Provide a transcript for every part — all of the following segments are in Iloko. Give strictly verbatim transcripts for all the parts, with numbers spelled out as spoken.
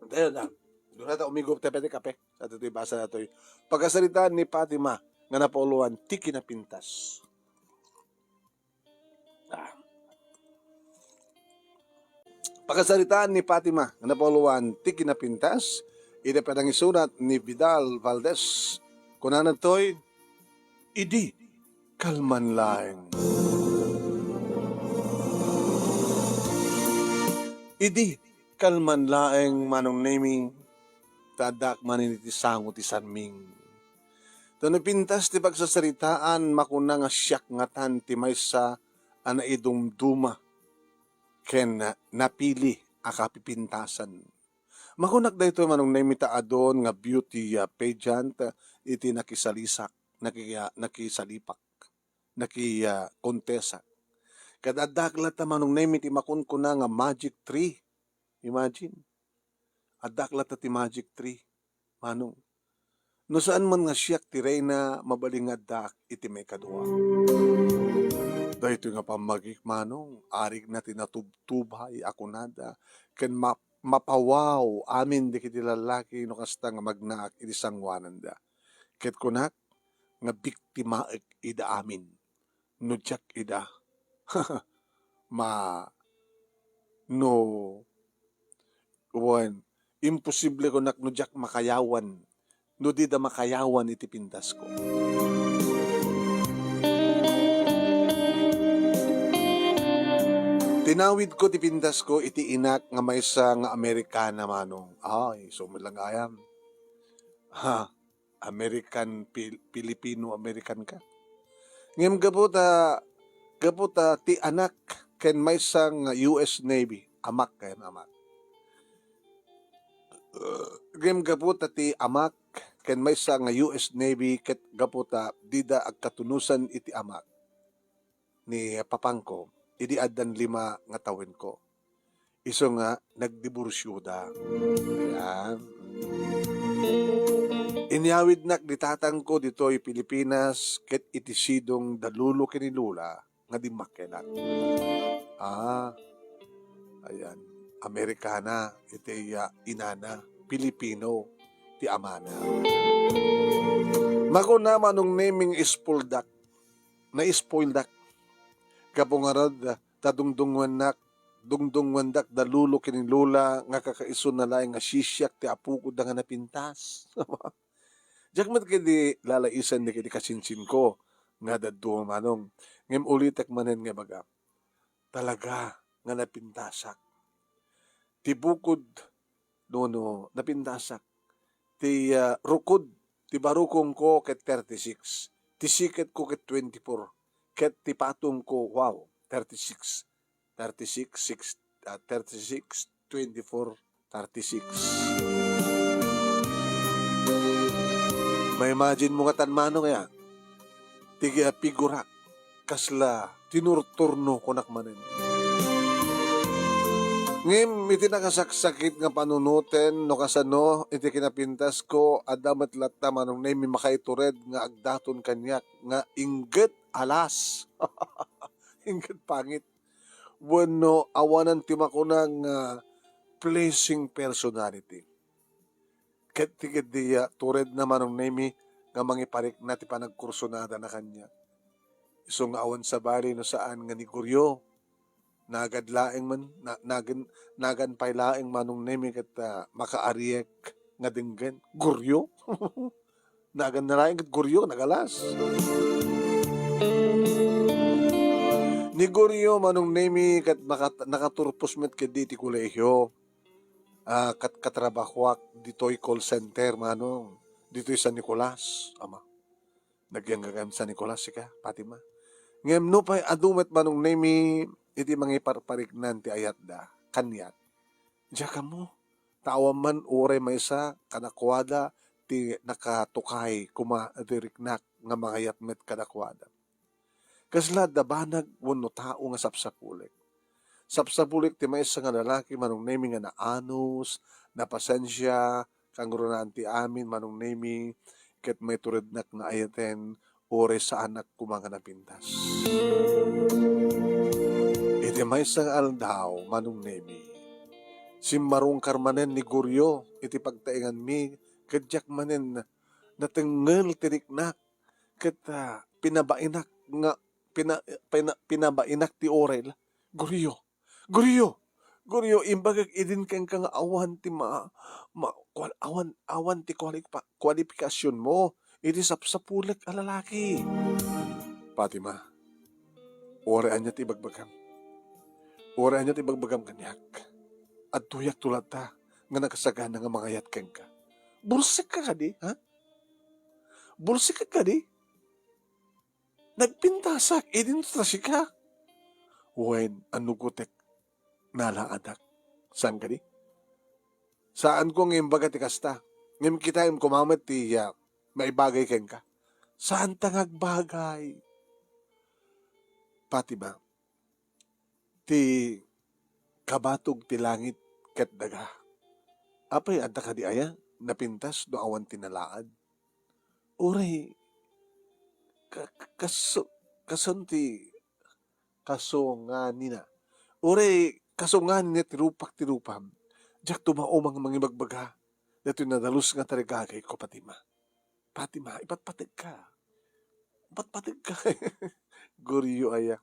Dayon na. Duna ta umigop tayo pwede kape. Sa ito'y basa na ito'y Pakasaritaan ni Fatima nga napauluan ti kinapintas. Ah. Pakasaritaan ni Fatima nga napauluan ti kinapintas, ida panangisurat ni Vidal Valdez. Kunana toy, idi kalman laeng. Idi kalman laeng, Manong Nemi, ta addaak manen iti sango ti sanming. Ta no pintas ti pagsasaritaan, makuna nga siak ngatan ti maysa a naidumduma ken napili a kapipintasan. Makunak daytoy, Manong Nemi, ta adun nga beauty, ah, pageant, ah, iti nakisalisak, naki-, ah, nakisalipak, naki-, ah, kontesak. Ket addak latta, Manong Nemi, ti makunkuna nga magic tree. Imagine. Addak latta ti magic tree, Manong. No saan man nga siak ti reyna, mabalin nga addaak iti maikadua. Daytoy nga pammagik, Manong, arigna ti natubtubay a kunada, ken ma-, mapawaw amin dagiti lallaki no kasta nga magnaak iti sangoananda. Ket kunak nga biktimaek ida amin no diak ida ma-, no, wen, imposible kunak no diak makayawan, no dida makayawan iti pintasko. Tinawidko ti pintasko iti inak nga maysa nga Amerikana, Manong. Ay, sumillang ayam. Ha, American Pil-, Filipino American ka. Ngem gapu ta, gapu ta ti anak ken maysa nga U S Navy, amak ken amak. Ngem gapu ta ti amak ken maysa nga U S Navy ket gapu ta dida agkatunosan iti amak ni papangko, idi addan lima nga tawenko. Isu nga nagdiborsioda. Ayan. Inyawidnak di tatangko ditoy Pilipinas ket iti sidong da lolo ken ni lola nga dimmakkelak. Ah, ayan. Amerikana iti, ah, inana, Pilipino ti amana. Makuna, Manong Neming, ispoldak. Na-spoildak. Gapu ngarud, ta dungdungngoennak, dungdungngoendak da lolo ken ni lola nga kakaisuna laeng nga sisiak ti apokon da nga napintas. Diak met ketdi lalaisen dagiti kasinsinko nga dadduma, Manong. Ngem ulitek manen nga ibaga, talaga nga napintasak. Ti bukod, no, no, napintasak. Ti, ah, rukod, ti barukongko ket thirty-six. Ti siketko ket twenty-four. Ket ti patongko, wow, thirty-six. Thirty-six, six, ah, thirty-six, twenty-four, thirty-six. Ma-imagine mo ngatan, Manong, ya? Ti, ah, figurak, kasla tinurturno, kunak manen. Ngem iti nakasaksakit nga panunoten, no kasano, iti kinapintasko, adda met latta, Manong Nemi, makaitured nga agdaton kaniak nga ingget alas. Ingget pangit. Wenno awanan ti makuna nga pleasing personality. Ket ti ketdi, ah, turedna, Manong Nemi, nga mangiparikna ti panagkursunadana kaniak. Isu nga awan sabali no saan nga ni Goryo. Nagad laeng man, na-, nagan-, nagan pay laeng, Manong Nemi, ket, ah, makaariek nga denggen. Goryo? Nagan na laeng ket Goryo, nagalas. Ni Goryo, Manong Nemi, ket makat-, nakaturpos met ketdi ti kolehio. Ah, kat-, katrabahoak ditoy call center, Manong. Ditoy San Nicolas, ama. Nagyang gagayam San Nicolas sika, Fatima. Ngem nupay adu met, Manong Nemi, iti mangiparpariknan ti ayatda, kaniak. Diak ammo, ta awan man uray maysa kadakuada ti nakatukay koma iti riknak nga mangayat met kadakuada. Kasla adda banag wenno tao nga sapsapulik. Sapsapulik ti maysa nga lalaki, Manong Nemi, nga naanus, napasensia, kangrunaan ti amin, Manong Nemi, ket maiturednak nga ayaten, uray saanak koma nga napintas. Iti maysa nga aldaw, Manong Nemi, Simmarungkar manen ni Gorio iti pagtaenganmi, ket diak manen natengngel ti riknak, ket, ah, pinabainak nga, pina-, pina-, pinabainak ti orel. Gorio, Gorio, Gorio, imbagak idin kenka nga awan ti ma-, ma-, kual-, awan, awan ti kualipa-, kualipikasionmo iti sapsapulek a lalaki. Fatima, uray ania ti ibagbagam. Uray ania ti ibagbagam kaniak. Adtoyak to latta nga nakasagana nga mangayat kenka. Bulsekka kadi, ha? Bulsekka kadi? Nagpintasak, idin ta sika. Wen, annugotek, nalaadak. Saan kadi? Saanko nga imbaga ti kasta. Ngem kitaem koma met ti, ah, maibagay kenka. Saanta nga agbagay. Fatima, ti kabatog ti langit ket daga. Apay, adda kadi aya napintas no awan ti nalaad? Uray, ka-, ka-, kasu-, kasun ti kasunganina. Uray, kasunganina ti rupak ti rupam. Diak tumaumang mangibagbaga datoy nadalus nga tarigagayko, Fatima. Fatima, ipatpategka. Ipatpategka. Gorio aya.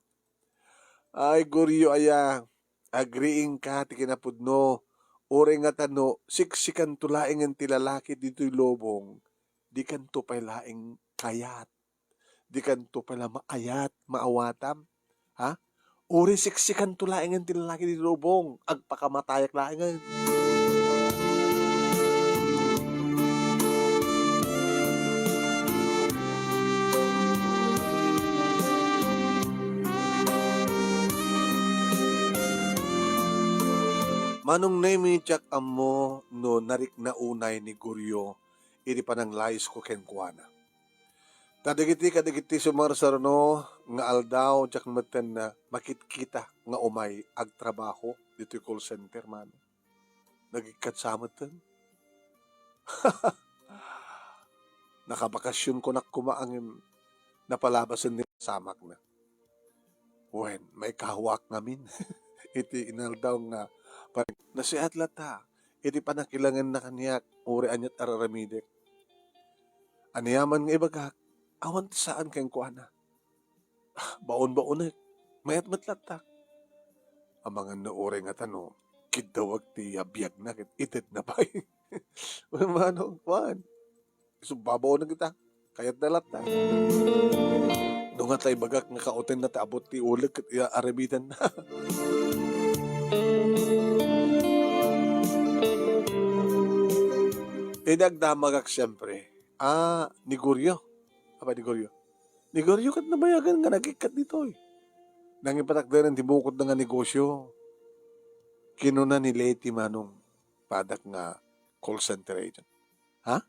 Ay, Gorio aya. Agriingka ti kinapudno. Uray ngata no, siksikanto laengen ti lalaki ditoy lubong. Dikanto pay laeng kayat. Dikanto pay la maayat, maawatam. Ha? Uray siksikanto laengen ti lalaki ditoy lubong. Agpakamatayak laengen. Manong Nemi, diak ammo no narikna unay ni Gorio iti pananglaisko kenkuana. Ta dagiti kadagiti sumarsaruno nga aldaw, diak metten makitkita nga umay agtrabaho ditoy call center, Manong. Nagikkat sa metten. Nakabakasyon kunak koma, ngem napalabasen ni samakna. Wen, maikahuak ngamin iti inaldaw nga pare-, nasiat latta iti panakilangenna kaniak, uray aniat a raramidek. Aniaman nga ibagak, awan ti saan kenkuana. Baon-baonek. Mayat met latta. Amangan no uray ngata no kiddawag ti biagna ket itedna pay. Manong, kuan. Isu babaonek ita. Kayatna latta. No ngata ibagak nga kaotenna ti abut ti uleg ket iya aramidenna. Idi agdamagak, siempre, ah, ni Gorio. Apay ni Gorio? Ni Gorio ket nabayagan nga nagikkat ditoy. Nangipatakderen ti bukodna nga negosyo. Kinuna ni Leti, Manong, padak nga call center agent. Ha?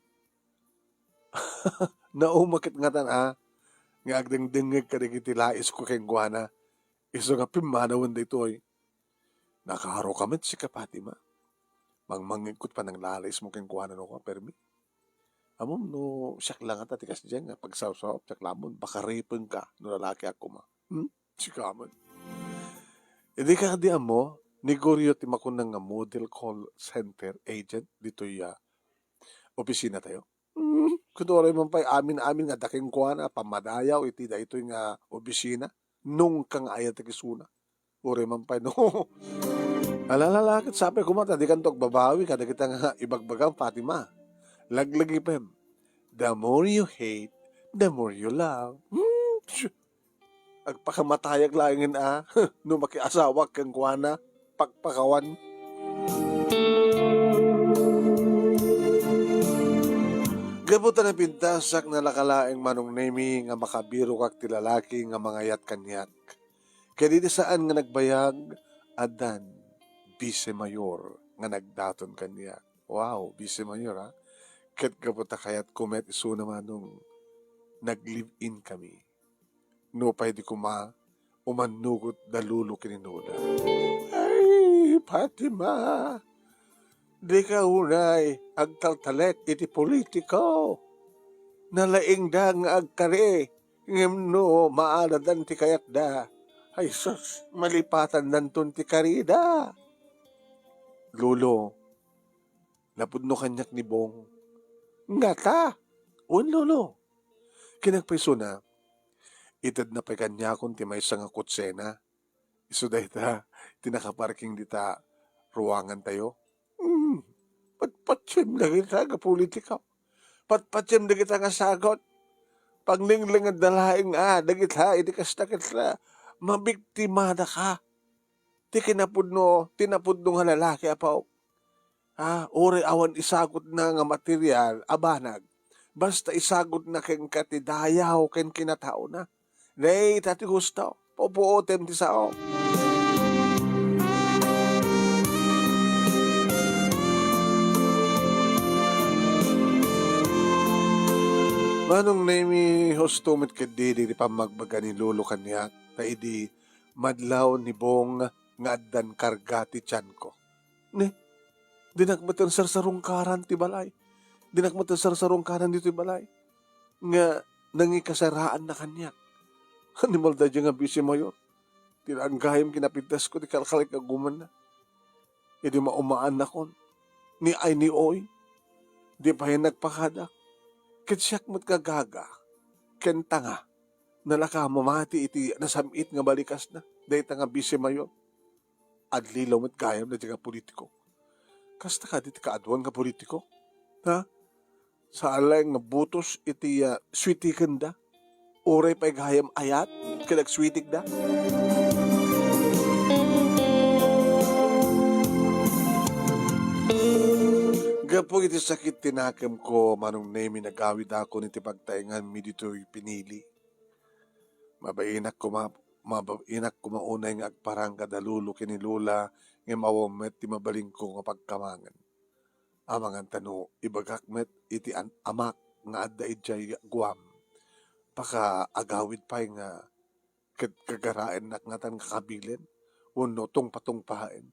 Naumaket ngatan a nga agdengdengngeg kadagiti laisko kenkuana. Isu nga pimmanawen daytoy. Nakaaro ka met sika, Fatima. Mangmangngegko ti pananglalaismo kenkuana no, permi. Ammom no siak la ngata ti kasdiay nga pagsawsawak, siak la ammon, baka repenka no lalakiak koma. Hmm? Sika met. Idi kadi ammo, ni Gorio ti makuna nga model call center agent ditoy, ah, opisina tayo. Hmm, kuno uray man pay amin-amin nga adda kenkuana, pammadayaw iti daytoy nga opisina, nungka nga ayat ti kisuna. Uray man pay no. Alalala, ket sapay koma ta dikanto agbabawi kadagita nga ibagbagam, Fatima. Laglagipem. The more you hate, the more you love. Hmm, shoo. Agpakamatayag laengen a, no makiasawak kenkuana, pakpakawan. Gapu ta napintasak, nalaka laeng, Manong Nemi, nga makabirokak ti lalaki nga mangayat kaniak. Ket idi saan nga nagbayag, addan bise mayor nga nagdaton kaniak. Wow, bise mayor, ha? Ket gapu ta kayatko met isuna, Manong, nag-live-in kami. Nupay di koma, umannugot da lolo ken ni nola. Ay, Fatima, dika unay agtaltalek iti politiko. Nalaingda nga agkari, ngem no maadadan ti kayatda, ay sus, malipatandanton ti karida. Lolo, napudno kaniak ni Bong. Ngata? Wen, Lolo. Kinapayso na, itedna pay kaniakon ti maysa nga kutsena. Isu dayta ti nakaparking dita ruangantayo. Hmm, patpatiem dagita nga politiko. Patpatiem dagita nga sagut. Pangnengnengedda laeng a dagita iti kasta ket mabiktimadaka. Ti kinapudno, ti napudno nga lalaki, apo. Ha, uray awan isagutna nga material a banag, basta isagutna kenka ti dayaw ken kinataona. Dayta ti husto. Pupuotem ti sao. Manong Nemi, husto met ketdi ti pammagbaga ni Lolo kaniak, ta idi madlaw ni Bong nga addan karga ti tianko. Ne, dinak met sarsarungkaran ti balay. Dinak met sarsarungkaran ditoy balay. Nga nangikasaraanna kaniak. Animal daydiay nga bisi mayor. Ti gayam kinapintasko ti kalkal nga agumanna. Idi maumaannakon, ni ay ni oy, di pay nagpakada. Ket siak met nga gaga, ken tanga, nalaka mamati iti nasam-it nga balikasna, dayta nga bisi mayor. Allilaw met gayam daydiay nga politiko. Kasta kadi ti kaaduan nga politiko? Ha? Saan laeng nga butos iti, ah, sweetikenda. Uray pay gayam ayat ket agsweetikda. Gapu iti sakit ti nakemko, Manong Nemi, nagawidakon iti pagtaenganmi ditoy pinili. Mabainak koma, mabainak koma unay nga agparang kada lolo ken ni lola, ngem awan met ti mabalinko nga pagkamangan. Amangan ta no ibagak met iti an-, amak nga adda idiay Guam, pakaagawid pay nga ket gagaraennak ngatan nga kabilen wenno tungpatungpaen.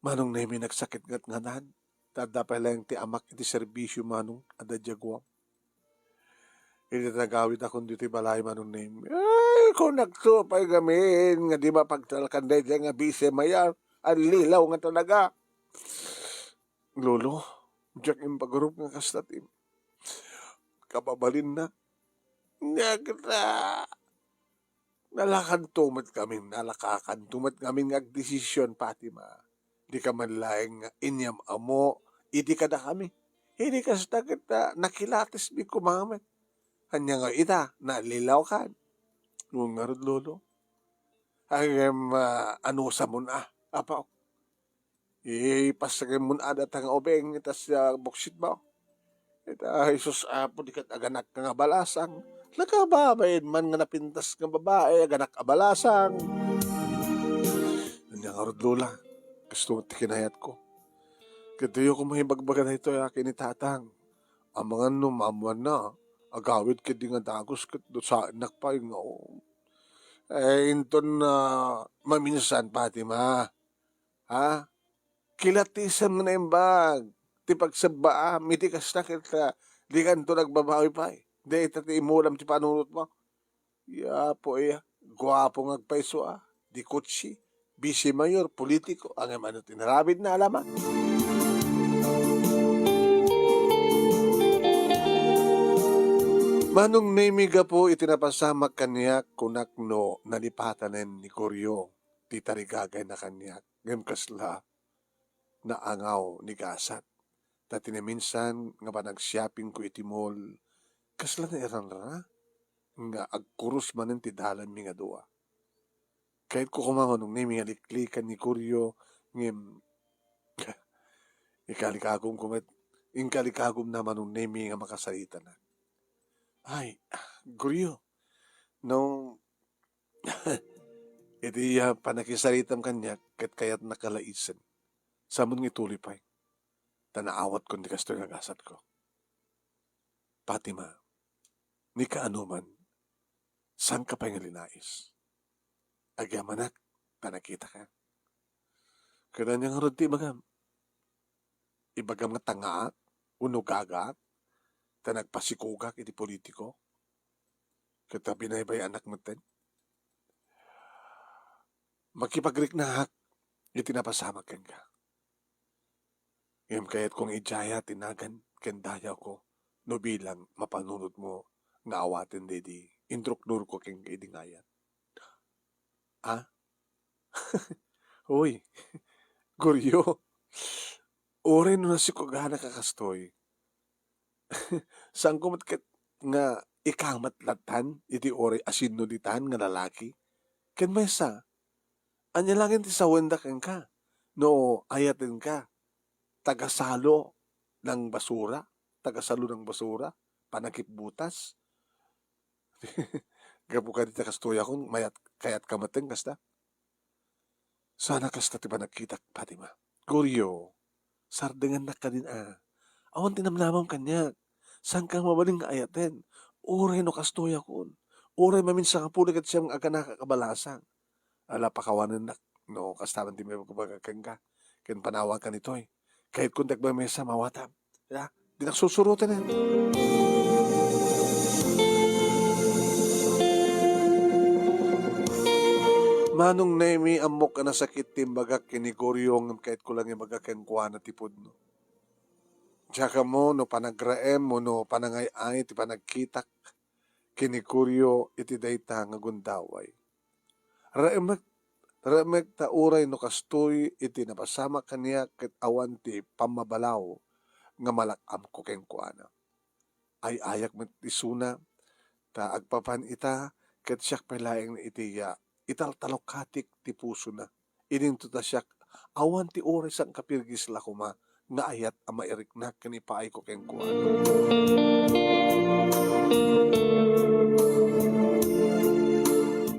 Manong Nemi, nagsakit ngat ngatan, ta adda pay laeng ti amak iti serbisio, Manong, adda idiay Guam. Idi nagawidakon ditoy balay, Manong Nemi, ay, kunakto pay ngamin nga di mapagtalkan daydiay nga bisi mayor. Allilaw nga talaga. Lolo, diak impagurup nga kasta ti kababalinna. Nga kita, nalakanto met ngamin, nalakakanto met ngamin nga agdesisyon, Fatima. Dika man laeng nga inyam-ammo idi kadakami. Idi kasta ket, ah, nakilatesmi koma met. Ania nga ita, nalilawkan. Ngarud, Lolo. Ngem, ah, anusamon a, apo. Ipasagem mon a data nga ubing ita sa buksit mo. Ita, Jesus, Apo, di ket aganak nga balasang. Nakababain man nga napintas nga babai, aganak a balasang. Ania ngarud, Lola, kasto ti kinayatko. Ket diyo koma ibagbaga daytoy a ken ni Tatang. Amangan no maammoanna, agawid ketdi nga dagus ket dusaennak pay nga, o. Eh, inton, ah, maminsan, Fatima, ha? Kilatisem nga naimbag ti pagsabbaam iti kasta ket, ah, dikanto nagbabawi pay. Dayta ti imulam ti panunotmo. Ya, apo, iya. Guapo nga agpayso, ah. Di kotse, bisi mayor, politiko, ngem ania ti inaramidna a laman. Manong Nemi, gapu iti napasamak kaniak, kunak no nalipatanen ni Goryo ti tarigagayna kaniak, ngem kasla naangaw ni gasat. Ta ti naminsan nga panagsiapingko iti mall, kasla nairanrana nga agkurus manen ti dalanmi nga dua. Kayatko koma, Manong Nemi, nga liklikan ni Goryo, ngem inkalikagumko met, inkalikagumna, Manong Nemi, nga makasaritanak. Ay, Goryo, no, iti, ah, pannakisaritam kaniak, ket kayatnak a laisen. Samon nga ituloy pay, ta naawatkon ti kastoy nga gasatko. Fatima, ni kaano man, saanka pay nga linais. Agyamanak, ta nakitaka. Ket ania ngarud ti ibagam? Ibagam nga tangaak, wenno gagaak, ta nagpasikogak iti politiko, ket ta binaybay-anak metten? Makipagriknaak iti napasamak kenka. Ngem kayatko nga idiayat ti nagan ken dayawko no bilang mapanunotmo nga awaten daydi inruknurko kenka idi nga ayat. Ah? Uy, Goryo, uray no nasikoganak a kastoy, saanko met ket nga ikamat lattan iti uray asinnulitan nga lalaki? Ken maysa, ania laeng ti sawenda kenka no ayatenka? Tagasalo ng basura? Tagasalo ng basura? Panakipbutas? Gapu kadi ta kastoyakon, mayat-, kayatka met kasta? Saan a kasta ti panagkitak, Fatima. Goryo, sardengannak kadin a. Awan ti namnamam kaniak. Saanka mabalin nga ayaten? Uray no kastoyakon. Uray maminsan nga puli ket siak nga aganaka a kabalasang. Ala, pakawanennak no kasta man ti maibaga kenka ken panawanka ditoy. Kayatkon ti agmaymaysa, mawatam. Ya, dinak sursuroten. Manong Nemi, ammok a nasakit ti imbagak ken ni Goryo, ngem kayatko lang ibaga kenkuana ti pudno. Diak ammo no panagraem wenno panangay-ay ti panagkitak ken ni Goryo iti dayta nga gundaway. Remek, remek ta uray no kastoy iti napasamak kaniak ket awan ti pammabalaw nga malak-amko kenkuana. Ay-ayak met isuna, ta agpapan ita ket siak pay laeng iti ya italtalokatik ti pusona. Idinto ta siak, awan ti uray sangkapirgis la koma nga ayat a mairiknak ken ipaayko kenkuana.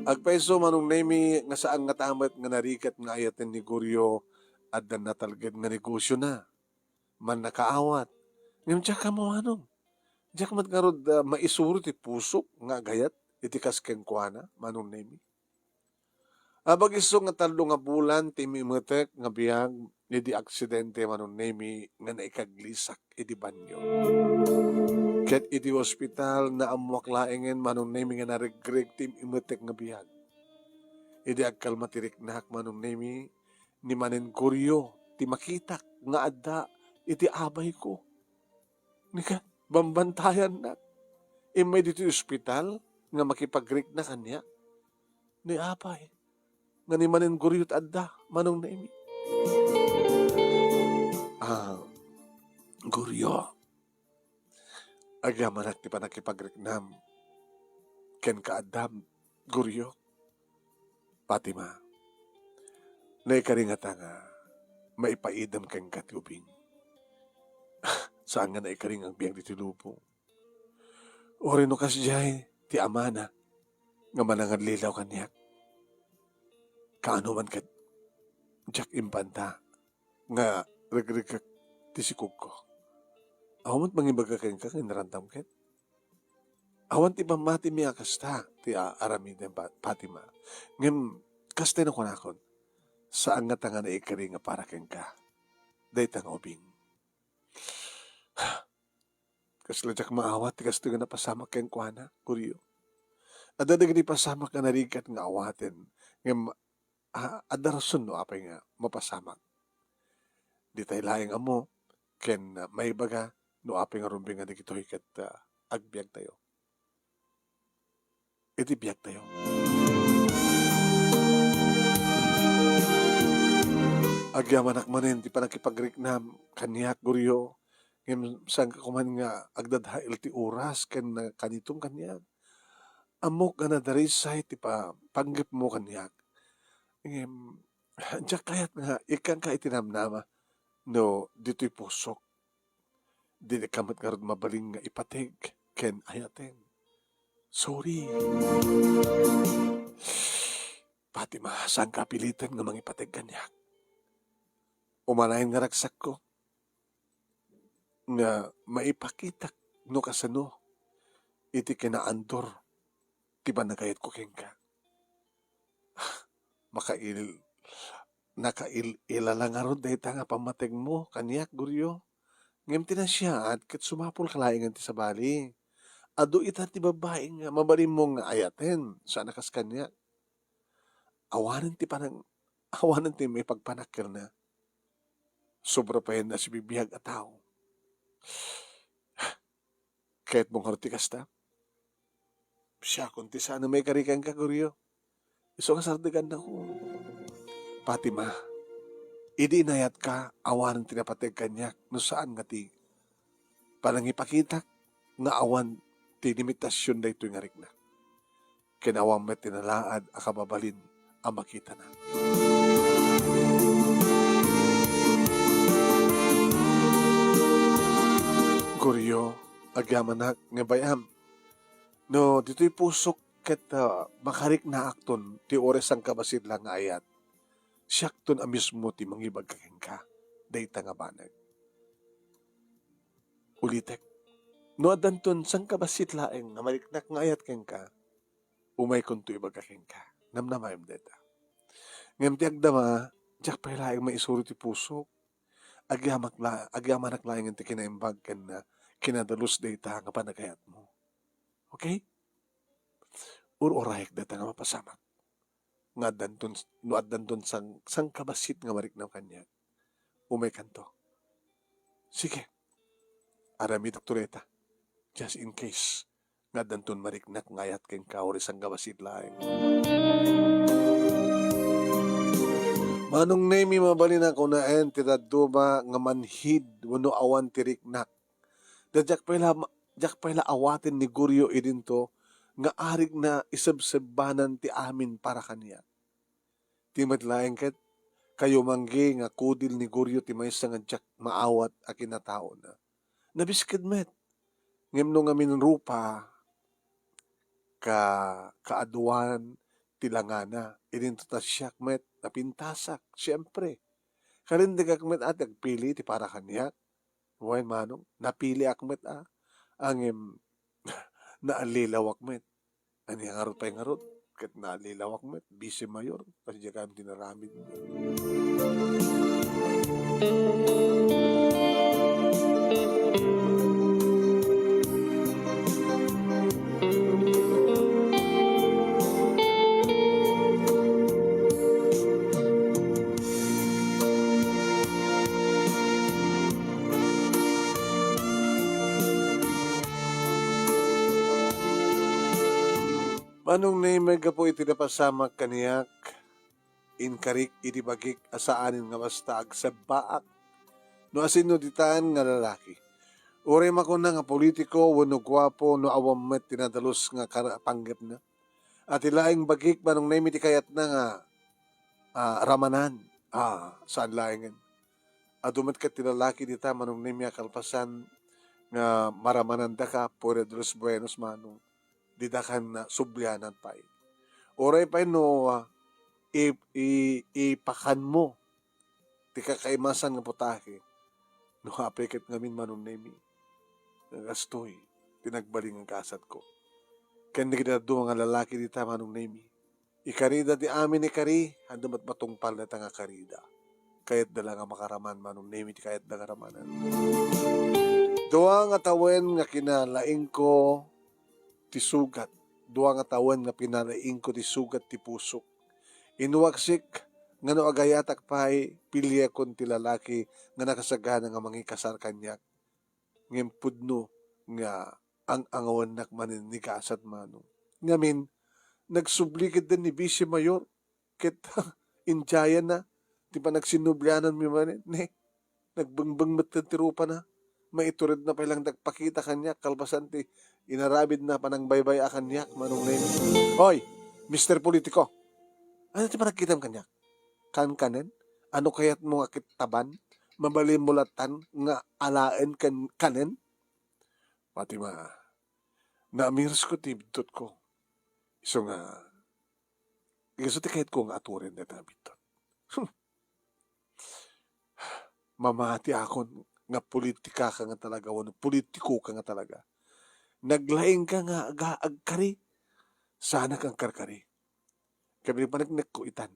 Agpayso, Manong Nemi, nga saan ngata met nga narigat nga ayaten ni Goryo, adda natalged nga negosiona. Mannakaawat. Ngem diak ammo, Manong. Diak met ngarud, ah, maisuro ti pusok nga agayat iti kas kenkuana, Manong Nemi. Abagiso nga tallo nga bulan ti imetek nga biag idi aksidente, Manong Nemi, nga naikaglisak idi banio. Ket idi ospital, naammoak laengen, Manong Nemi, nga naregreg ti imetek nga biag. Idi agkalma ti riknak, Manong Nemi, ni manen Goryo ti makitak nga adda iti abayko. Ni ket, bambantayannak. Immay ditoy ospital nga makipagrikna kaniak. Ni apay, nga ni manen Goryo ti adda, Manong Nemi. Ah, Goryo. Agyamanak ti panakipagriknam ken kaaddam, Goryo. Fatima, naikari ngata nga maipaidem kenka ti ubing. Saan nga naikari nga agbiag ditoy lubong. Uray no kasdiay ti amana nga manangallilaw kaniak. Kaano man ket, diak impanta nga regregek ti sikogko. Awan met mangibaga kenka nga inrandam ket. Awan ti pammatimi a kasta ti a-, aramidem, Pa-, Fatima. Ngem kasta ti nakunakon, saan ngata nga naikari nga para kenka dayta nga ubing. Kasla diak maawat ti kastoy nga napasamak kenkuana, Goryo. Adda dagiti pasamak nga narigat nga awaten, ngem, ah, adda rason no apay nga mapasamak. Ditay laeng ammo ken, ah, maibaga no apay nga rumbeng nga dagitoy ket, ah, agbiagtayo. Iti biagtayo. Agyamanak manen ti panakipagriknam kaniak, Goryo, ngem saanka koman nga agdadael ti oras ken nakanitom kaniak. Ammok nga nadarisay ti pa-, panggepmo kaniak. Ngem, diak kayat nga ikkanka iti namnama no ditoy pusok. Dika met ngarud mabalin nga ipateg ken ayaten. Sorry. Fatima, saanka a piliten nga mangipateg kaniak. Umanayen nga ragsakko nga maipakitak no kasano iti kinaandur ti panagayatko kenka. Makail-, nakail-ila la ngarud dayta nga pammategmo kaniak, Goryo. Ngem ti nasayaat ket sumapulka laengen ti sabali. Adu ita ti babbai nga mabalinmo nga ayaten, saan a kas kaniak. Awanen ti panang-, awanen ti maipagpanakkelna. sobra payen a sibibiag a tao. Kayatmo ngarud ti kasta? Siakon ti saan a maikari kenka, Goryo. Isu nga sardegannako. Fatima, idi inayatka, awanen ti napateg kaniak no saan nga ti panangipakitak nga awan ti limitasion daytoy nga riknak. Ken awan met ti nalaad a kababalin a makitana. Goryo, agyamanak nga bay-am. No, ditoy pusok ket, ah, makariknaakton ti uray sangkabassit la nga ayat. Siakton a mismo ti mangibagka kenka dayta nga banag. Ulitek, no addanton sangkabassit laeng nga mariknak nga ayat kenka, umaykonto ibagka kenka. Namnamaem dayta. Ngem ti agdama, diak pay laeng maisuro ti pusok. Agyamak la-, agyamanak laengen ti kinaimbag ken, ah, kinadalus dayta nga panagayatmo. Okay? Ur-urayek dayta nga mapasamak. Nga addanton, no addanton sang-, sangkabassit nga mariknak kaniak, umaykanto. Sige. Aramidekto dayta. Just in case nga addanton mariknak nga ayat kenka uray sangkabassit laeng. Manong Nemi, mabalin a kunaen ti dadduma nga manhid wenno awan ti riknak. Da diak pay la, diak pay la awaten ni Goryo idinto nga arigna isebsebbanan ti amin para kaniak. Ti met laeng ket, kayo manggi nga kudil ni Goryo ti maysa nga diak maawat a kinataona. Nabisked met. Ngem no ngamin rupa, ka-, kaaduan ti langana, idinto ta siak met, napintasak, siempre. Kalinteg ak met a ti agpili ti para kaniak. Wen, manong, napiliak met a. Ngem, naallilaw ak met. Ania ngarud pay ngarud? Ket naallilaw ak met, bise mayor, kas diak ti naramid. Manong Nemi, gapu iti napasamak kaniak, inkarik iti bagik a saanen nga basta agsebbaak no asino ditan nga lalaki. Uray makuna nga politiko wenno guapo no awan met ti nadalus nga kar-, panggepna. A ti laeng bagik, Manong Nemi, ti kayatna nga, ah, ramanan. Ah, saan laengen. Adu met ket ti lalaki dita, Manong Nemi, a kalpasan nga maramanandaka, puro de los buenos, manong. Didakan sublianan pay. Uray pay no, ah, i-, i-, ipakanmo ti kakaimasan nga putahe. No apay ket ngamin, Manong Nemi, nga kastoy ti nagbalin nga gasatko. Ken dagiti dadduma nga lalaki dita, Manong Nemi, ikarida ti amin ikari, adu met matungpal dayta nga karida. Kayatda la nga makaraman, Manong Nemi, ti kayatda nga ramanan. Dua nga tawen nga kinalaingko ti sugat. Dua nga tawen nga pinalaingko ti sugat ti pusok. Inwaksik nga no agayatak pay, piliekon ti lalaki nga nakasagana nga mangikasar kaniak. Ngem pudno nga ang-angawannak manen ni gasat, manong. Ngamin, nagsubli ketdi ni Bise Mayor ket indiayanna ti panagsinnubliananmi manen. Ne, nagbengbeng met ti rupana. Maituredna pay lang dagpakita kaniak kalpasan ti inaramidna panangbaybay-a kaniak, Manong Nemi. Hoy, Mister Politiko! Ania ti panagkitam kaniak? Kankanen? Ania kayatmo nga kittaban? Mabalinmo latta nga alaen ken kanen? Fatima, naamirusko ti biddutko. Isu nga, isu ti kayatko nga aturen dayta nga biddut. Hmm. Mamatiakon nga politikaka nga talaga wenno politikoka nga talaga. Naglaingka nga aga-, agkari. Saanak nga agkarkari. Ket paneknekko itan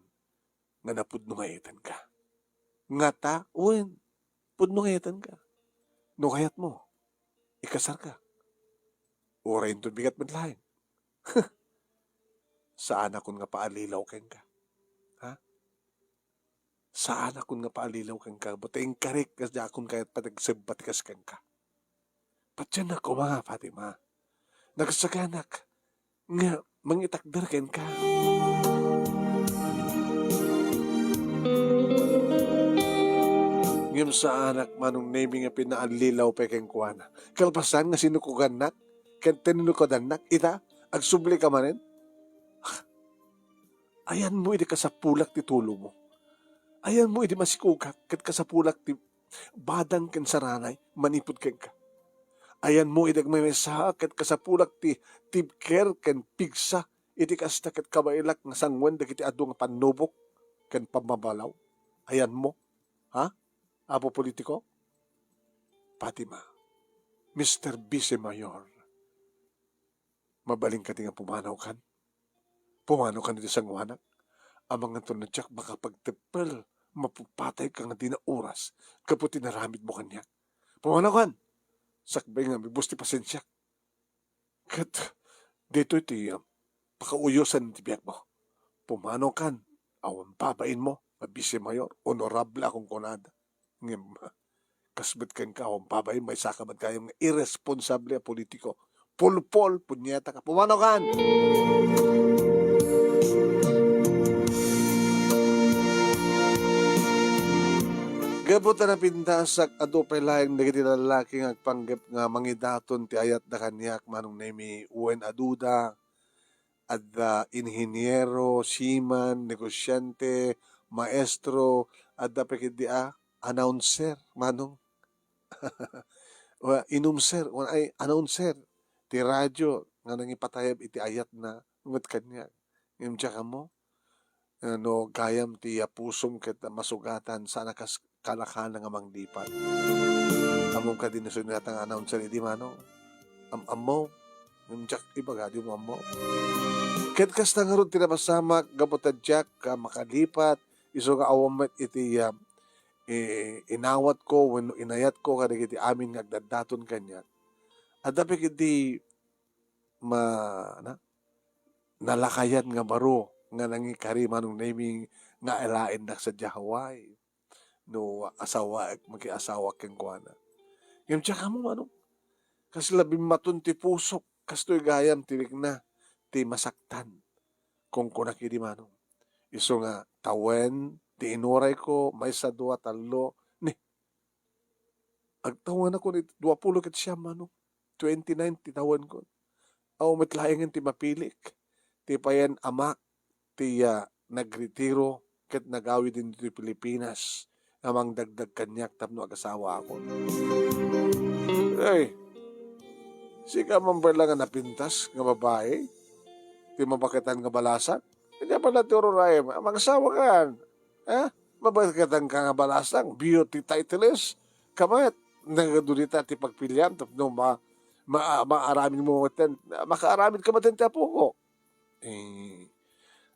nga napudno nga ayatenka. Ngata, wen, pudno nga ayatenka. No kayatmo, ikasarka. Uray inton bigat met laeng. Saanakon nga paallilaw kenka. Ha? Saanakon nga paallilaw kenka, batta inkarik, kas diakon kayat pati agsebba ti kas kenka. Patiennak koma, Fatima. Nagasaganak nga mangitakder kenka. Ngem saanak, Manong Nemi, nga pinaallilaw pay kenkuana. Kalpasan nga sinukogannak, ken tinukodannak, ita, agsubli ka manen. Ayanmo idi kasapulak ti tulomo. Ayanmo idi masikogak, ket kasapulak ti badang ken saranay manipud kenka. Ayanmo idi agmaymaysaak, ket kasapulak ti tibker ken pigsa, iti kasta ket kabaelak nga sanguen dagiti adu nga pannubok ken pammabalaw. Ayanmo, ha? Apo Politiko? Fatima, Mister Vice Mayor, mabalin kadi nga pumanawkan? Pumanawkan iti sangoanak? Amangan to no diak makapagteppel, mapapatayka nga dina oras gapu ti naramidmo kaniak. Pumanawkan! Sakbay nga mibus ti pasensiak. Ket ditoy ti, um, pakauyosan ti biagmo. Pumanawkan, awan babainmo, nga Vice Mayor, honorable a kunkunada. Ngem, kas met kenka, awan babain, maysaka met gayam nga irresponsable a politiko. Pulpol, punyeta ka, pumanawkan! Gapu ta napintasak, adu pay laeng dagiti lallaki nga agpanggep nga mangidaton ti ayatda kaniak, Manong Nemi, wen aduda, adda inhiniero, seaman, negosyante, maestro, adda pay ketdi a announcer, Manong. Wa, inumser, wa, ay, announcer ti radio nga nangipatayab iti ayatna met kaniak. Ngem diak ammo, eh, no gayam ti, ah, pusom ket masugatan, saan a kas kalakana nga manglipat. Ammom kadi no sino nga announcer idi, Manong? Am-, ammo? Ngem diak ibaga, dimo ammo. Ket kasta ngarud ti napasamak, gapu ta diak, ah, makalipat, isu nga awan met iti, ah, i-, inawatko wenno inayatko kadagiti amin nga agdaddaton kaniak. Adda pay ketdi ma-, na-, nalakayan nga baro nga nangikari, Manong Nemi, nga alaennak sadiay Hawaii no asawaek, makiasawak kenkuana. Ngem diak ammo, Manong, kasla bimmaton ti pusok, kastoy gayam ti rikna ti masaktan. Kunkunak idi, Manong. Isu nga tawen ti inurayko, maysa, dua, tallo, ni, agtawenakon iti duapulo ket siam, Manong. Twenty-nine ti tawenkon. Aw met laengen ti mapilik. Ti payen amak ti, ah, nagretiro ket nagawid ditoy Pilipinas nga mangdagdag kaniak tapno agasawaakon. Ay, sika man pay la nga napintas nga babai ti mabaketan nga balasang? Ania pay la ti ururayem? Mangasawakan. Ha? Mabaketanka nga balasang, beauty titles. Kamet, nagadu dita ti pagpiliam tapno ma-, ma-, maaramidmo metten, makaaramidka metten ti apoko. Eh,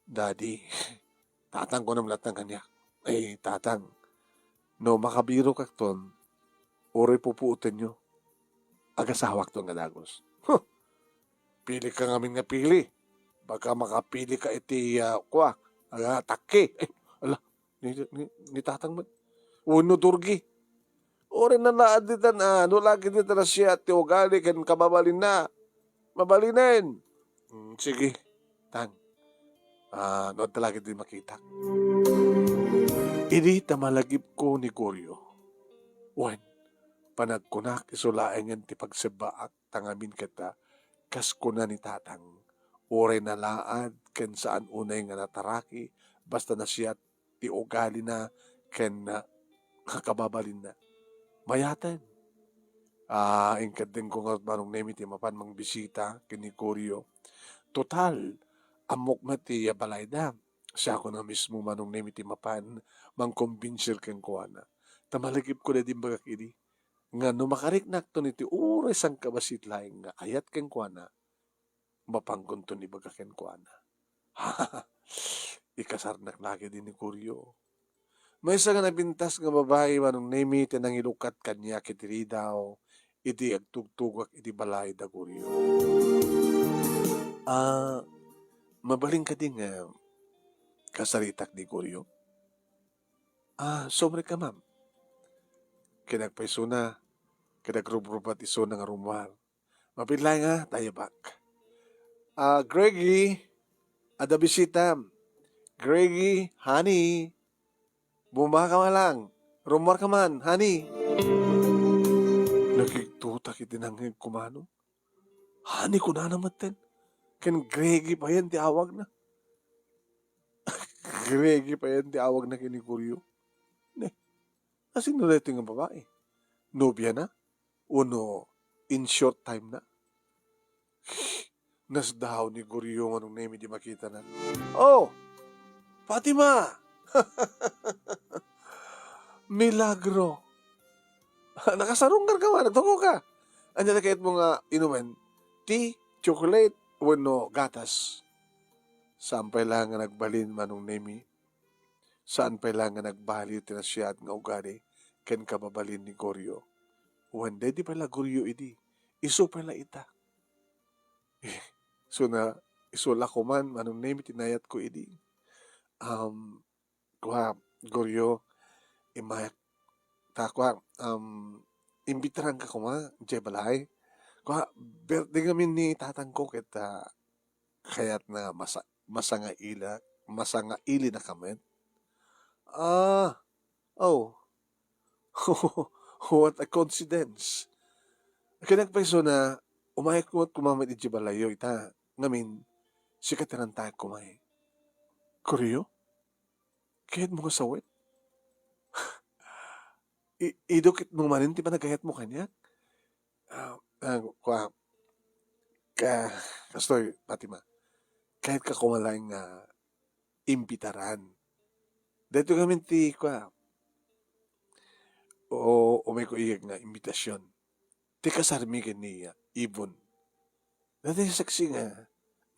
Daddy, Tatang, kunam latta kaniak. Eh, Tatang, no makabirokakton, uray pupuotenyo, agasawakton nga dagus. Huh! Pilika ngamin nga pili. Baka makapilika iti, ah, kua, aga, takki. Ay, ala, ni, ni, ni Tatang met. Wenno durgi. Uray na laad ditan, ah, no la ketdi ta nasiat ti ugali ken kababalinna. Mabalinen. Mm, sige, Tang. Ah, no adda la ketdi makitak. Idi ta malagipko ni Goryeo, wen, panagkunak isu laengen ti pagsebbaak ta ngamin ket, ah, kas kuna ni Tatang, uray nalaad ken saan unay nga nataraki, basta nasiat ti ugalina ken, ah, kakababalinna. Mayaten. Ah, inkeddengko ngarud, Manong Nemi, ti mapan mangbisita ken ni Goryeo. Total, ammok met ti balayda. Siakon a mismo, Manong Nemi, ti mapan mangkombinsir kenkuana. Ta malagipko daydi imbagak idi, nga no makariknakton iti uray sangkabassit laeng nga ayat kenkuana, mapankonton ibaga kenkuana. Ikasarnak la ketdi ni Goryeo. Maysa nga napintas nga babai, Manong Nemi, ti nangilukat kaniak iti ridaw idi agtugtugak iti balay da Goryeo. Ah, mabalin kadi nga kasaritak ni Goryeo? "Ah, sumrekka, ma'am." Ket nagpaisuna, ket nagrubrubat isuna nga rummuar. Mabiit laeng a, ta ayabak. "Ah, Greggy, adda bisitam. Greggy, honey, bumaka man lang. Rummuarka man, honey." Nakigtutak iti nangngegko, manong. Honey kunana metten. Ken Greggy payen ti awagna. Greggy payen ti awagna ken ni Goryo. Ne, asino daytoy nga babai? Nobiana? Wenno in short time na? Nasdaaw ni Goryo, Manong Nemi, idi makitana. "Oh, Fatima!" "Milagro! Nakasarungkarka man, agtukoka. Ania ti kayatmo nga inumen? Tea, chocolate, wenno gatas?" Saan pay la nga nagbalin, Manong Nemi. Saan pay la nga nagbaliw ti nasayaat nga ugali ken kababalin ni Goryo. Wen, daydi pay la Goryo idi. Isu pay la ita. Eh, isu na, isu la koman, Manong Nemi, ti nayatko idi. Um, kua, Goryo, immayak, ta kua, um, imbitaranka koma idiay balay. Kua, birthday ngamin ni tatangko ket, ah, kayatna nga masa-, masangaila-, masangailinak met. Ah, oh. What a coincidence. Ket nagpaisuna, umayakko met koma met idiay balayyo ita. Ngamin, sika ti rantayek koma. Goryo? Kayatmo nga sawen? I-, idukitmo manen ti panagayatmo kaniak? Ah, ah, kua, ka-, kastoy, Fatima, kayatka koma laeng nga imbitaran. Daytoy ngamin ti, kua, o, umayko iyeg nga imbitasion. Ti kasarmi ken ni, ah, Ibon. Daytoy saksi nga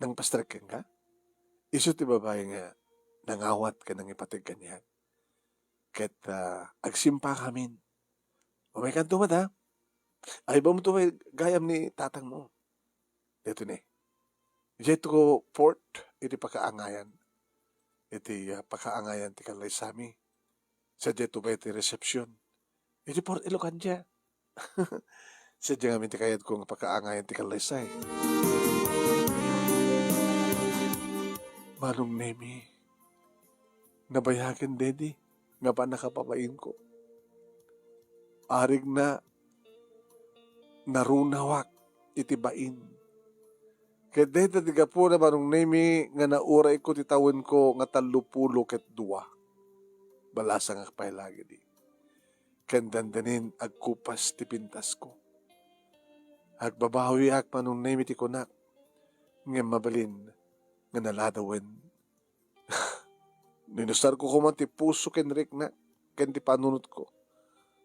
nangpastrek kenka? Isu ti babai nga nangawat ken nangipateg kaniak. Ket, ah, agsimpakamin. Umaykanto met, a. Ay, ibagam to pay gayam ni tatangmo. Daytoy ne. Diay to port iti pakaangayan. Iti, ah, pakaangayan ti kallaysami. Sadiay to pay ti resepsion. Iti Port Elocandia. Sadiay ngamin ti kayatko nga pakaangayan ti kallaysay. Manong Nemi, nabayagen daydi nga pannakababainko. Arigna, narunawak iti bain. Ket dayta ti gapuna, Manong Nemi, nga naurayko ti tawenko nga tallopulo ket dua. Balasangak pay lagidi. Ken dandanin agkupas ti pintasko. Agbabawiak, Manong Nemi, ti kunak, ngem mabalin nga naladawen. No inusarko koma ti puso ken riknak ken ti panunotko,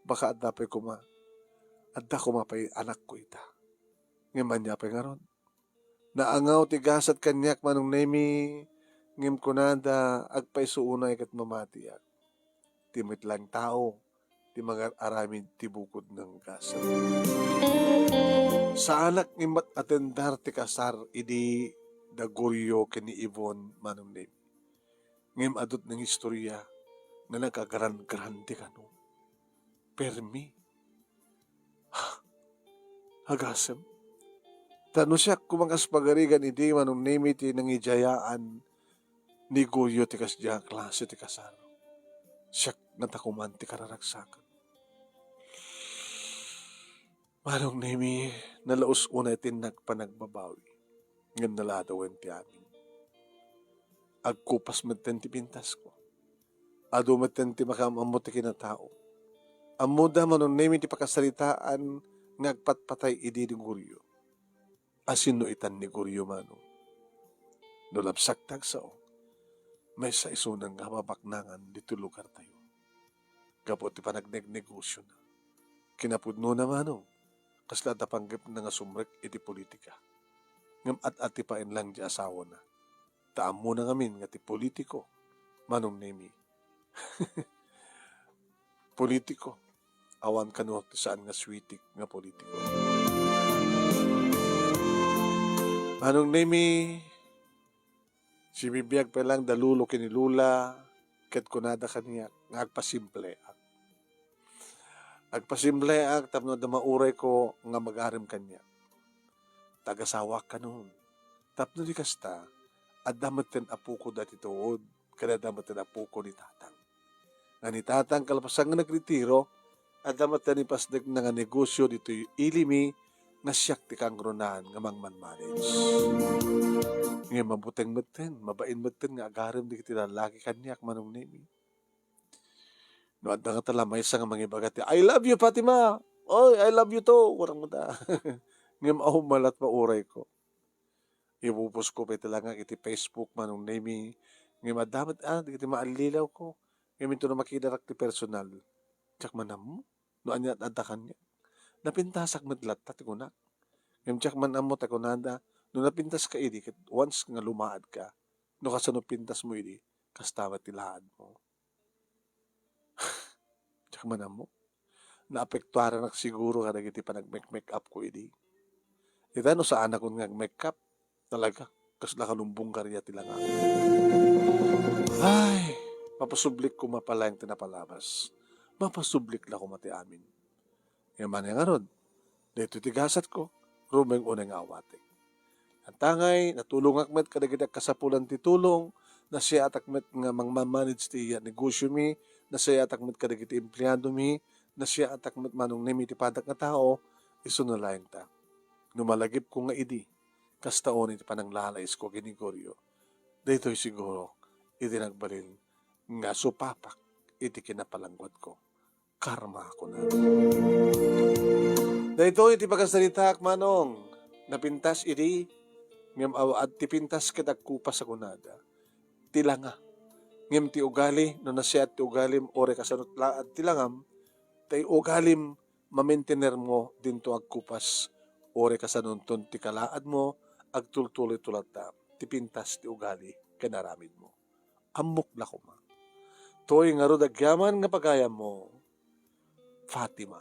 baka adda pay koma, adda koma pay anakko ita. Ngem ania pay ngarud? Naangaw ti gasat kaniak, Manong Nemi, ngem kunada, agpayso unay ket mamatiak. Ti met laeng tao ti mangar-aramid ti bukodna nga gasat. Saanak ngem mat-atendar ti kasar idi da Goryo ken ni Ibon, Manong Nemi. Ngem adut nga istoria nga nagagran-grande kano. Permi. Agasem. Ta no siak koma kas pagarigan idi, Manong Nemi, ti nangidiayaan ni Goryo ti kasdiay a klase ti kasar, siak ngata koman ti kararagsakan. Manong Nemi, nalaus unay ti innak panagbabawi, ngem naladawen ti amin. Agkupas metten ti pintasko. Adu metten ti makaam-ammo ti kinatao. Ammoda, Manong Nemi, ti pakasaritaan nga agpatpatay idi ni Goryo. Asino itan ni Goryo, Manong? No labsak ti agsao, maysa isunan nga mabaknangan ditoy lugartayo gapu ti panagnegnegosiona. Kinapudnona, Manong, kasla adda panggepna nga sumrek iti politika. Ngem at-atipaen lang ti asawana. Ta ammona ngamin nga ti politiko, Manong Nemi, politiko. Awan kano ti saan nga sweetik nga politiko. Manong Nemi, sibibiag pay lang da Lolo ken ni Lola, ket kunada kaniak, nga agpasimpleak. Agpasimpleak tapno adda maurayko nga magarem kaniak. Tagasawak kanon. Tapno di kasta, adda metten apoko dati tuod, ken adda metten apoko ni tatang. Nga ni tatang, kalpasan nga nagretiro, adda metten ipasdekna nga negosio ditoy ili mi nga siak ti kangrunaan nga mangmanmanage. Ngem mabuteng metten, mabain metten nga agarem dagiti lallaki kaniak, Manong Nemi. No adda ngata la maysa nga mangibaga ti, "I love you, Fatima! Oy, I love you too!" Kurang mo ta. Ngem aw, malat maurayko. Ipuposko pay ti langak iti Facebook, Manong Nemi. Ngem adda met, ah, dagiti maallilawko. Ngem intono makidarak ti personal. Diak man ammo no ania ti adda kaniak. Napintasak met latta ti kunak. Ngem diak man ammo ta kunada, no napintaska idi, ket once nga lumaadka, no kasano pintasmo idi, kasta met ti laadmo. Diak man ammo. Naapektuaranak siguro kadagiti panag-make-make up ko idi. Ita no saanakon nga ag-make up, talaga, kasla kalumbong garia ti langak. Ay, mapasublik koma pay laeng ti napalabas. Mapasublik la koma ti amin. Ngem ania ngarud, daytoy ti gasatko, rumeng unay nga awatek. Antangay, natulongak met kadagiti agkasapulan ti tulong, nasiatak met nga mangmamanage ti iya negosyo mi, nasiatak met kadagiti empleado mi, nasiatak met Manong Nemi ti padak nga tao, isu na laeng ta. No malagipko nga idi, kasta unay ti pananglalaisko ken ni Gorio. Daytoy siguro iti nagbalin nga supapak iti kinapalangguadko. Karma, kunana. Daytoy ti pagasaritaak, Manong. Napintas idi, ngem aw-, ad-, ti pintas ket agkupas a kunada. Ti langa. Ngem ti ugali, no nasiat ti ugalim, uray kasano ti laad ti langam, ti ugalim, mamaintenermo dinto agkupas, uray kasanonton ti kalaadmo, agtultuloy to latta ti pintas ti ugali ken aramidmo. Ammok la koma. Toy ngarud agyaman nga pagayammo, Fatima.